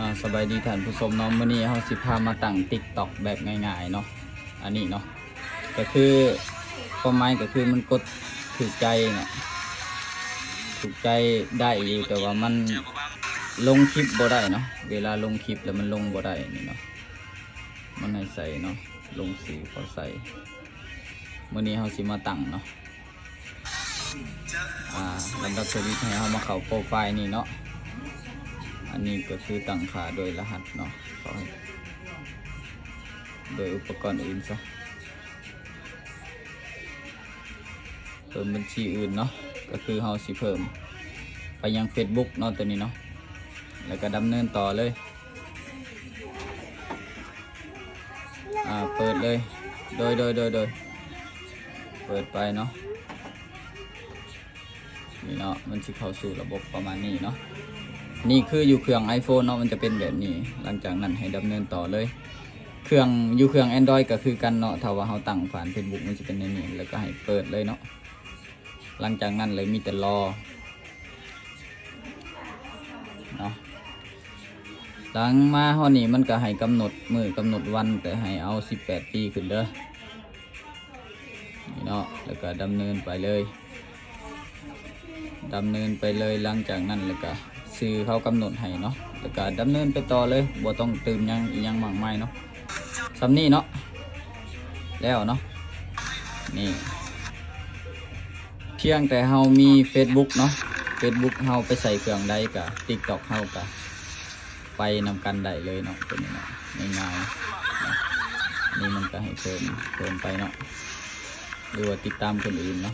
ອ່າ ສະບາຍດີທ່ານຜູ້ຊົມເນາະ, ມື້ນີ້ເຮົາຊິພາມາຕັ້ງ TikTok ແບບງ່າຍໆເນາະ. ອັນນີ້ເນາະ ກໍຄືຄວາມໝາຍກໍຄືມັນກົດຖືກໃຈເນາະ, ຖືກໃຈໄດ້ຢູ່ ແຕ່ວ່າມັນລົງຄລິບບໍ່ໄດ້ເນາະ, ເວລາລົງຄລິບແລ້ວມັນລົງບໍ່ໄດ້ນີ້ເນາະ, ມັນໃຫ້ໃສ່ເນາະ, ລົງຊື່ເຂົ້າໃສ່. ມື້ນີ້ເຮົາຊິມາຕັ້ງເນາະ. ອ່າ ລຳດັບທຳອິດໃຫ້ເຮົາມາເຂົ້າໂປຣໄຟລ໌ນີ້ເນາະ. ອັນນີ້ກໍຄືຕັ້ງຄ່າໂດຍລະຫັດເນາະ, ເຂົ້າໃຫ້ໂດຍອຸປະກອນອື່ນຊະ. ເພີ່ມບັນຊີອື່ນເນາະ, ກໍຄືເຮົາຊິເພີ່ມໄປຍັງ Facebook ເນາະ ຕົວນີ້ເນາະ, ແລ້ວກໍດຳເນີນຕໍ່ເລີຍ. ອ່າ ເປີດເລີຍ. ໂດຍ ໂດຍ ໂດຍ ໂດຍ ເປີດໄປເນາະ. ນີ້ເນາະ ມັນຊິເຂົ້າສູ່ລະບົບປະມານນີ້ເນາະ. ນີ້ຄືຢູ່ເຄື່ອງ iPhone ເນາະ, ມັນຈະເປັນແບບນີ້. ຫຼັງຈາກນັ້ນໃຫ້ດຳເນີນຕໍ່ເລີຍ. ເຄື່ອງ ຢູ່ເຄື່ອງ Android ກໍຄືກັນເນາະ, ຖ້າວ່າເຮົາຕັ້ງຜ່ານ Facebook ມັນຈະເປັນແນວນີ້, ແລ້ວກໍໃຫ້ເປີດເລີຍເນາະ. ຫຼັງຈາກນັ້ນເລີຍມີແຕ່ລໍເນາະ. ຫຼັງມາຮອດນີ້ມັນກໍໃຫ້ກຳນົດມື້ກຳນົດວັນ, ແຕ່ໃຫ້ເອົາສິບແປດປີຂຶ້ນເດີ. ນີ້ເນາະ, ແລ້ວກໍດຳເນີນໄປເລີຍ, ດຳເນີນໄປເລີຍ. ຫຼັງຈາກນັ້ນແລ້ວກໍຊື່ເຂົາກຳນົດໃຫ້ເນາະ, ແລ້ວກໍດຳເນີນໄປຕໍ່ເລີຍ, ບໍ່ຕ້ອງຕື່ມຫຍັງອີຫຍັງມາກມາຍເນາະ. ສ່ຳນີ້ເນາະ, ແລ້ວເນາະ. ນີ້ ພຽງແຕ່ເຮົາມີ Facebook ເນາະ, Facebook ເຮົາໄປໃສ່ເຄື່ອງໃດກະ TikTok ເຮົາກະໄປນຳກັນໄດ້ເລີຍເນາະ, ຕົວນີ້ເນາະ, ງ່າຍໆເນາະ. ນີ້ມັນກະໃຫ້ເພີ່ມ ເພີ່ມໄປເນາະ, ຫຼືວ່າຕິດຕາມຄົນອື່ນເນາະ,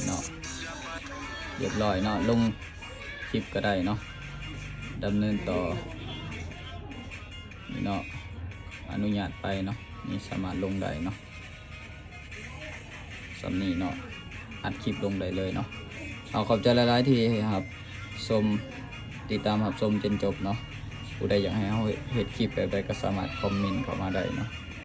ເນາະ. ຮຽບຮ້ອຍເນາະ, ລົງຄລິບກະໄດ້ເນາະ, ດຳເນີນຕໍ່. ນີ້ເນາະ, ອະນຸຍາດໄປເນາະ, ນີ້ສາມາດລົງໄດ້ເນາະ. ສ່ຳນີ້ເນາະ, ອັດຄລິບລົງໄດ້ເລີຍເນາະ. ເອົາ ຂອບໃຈຫຼາຍໆທີ່ຮັບຊົມ ຕິດຕາມຮັບຊົມຈົນຈົບເນາະ. ຜູ້ໃດຢາກໃຫ້ເຮົາເຮັດຄລິບແບບໃດກໍສາມາດຄອມເມັນເຂົ້າມາໄດ້ເນາະ.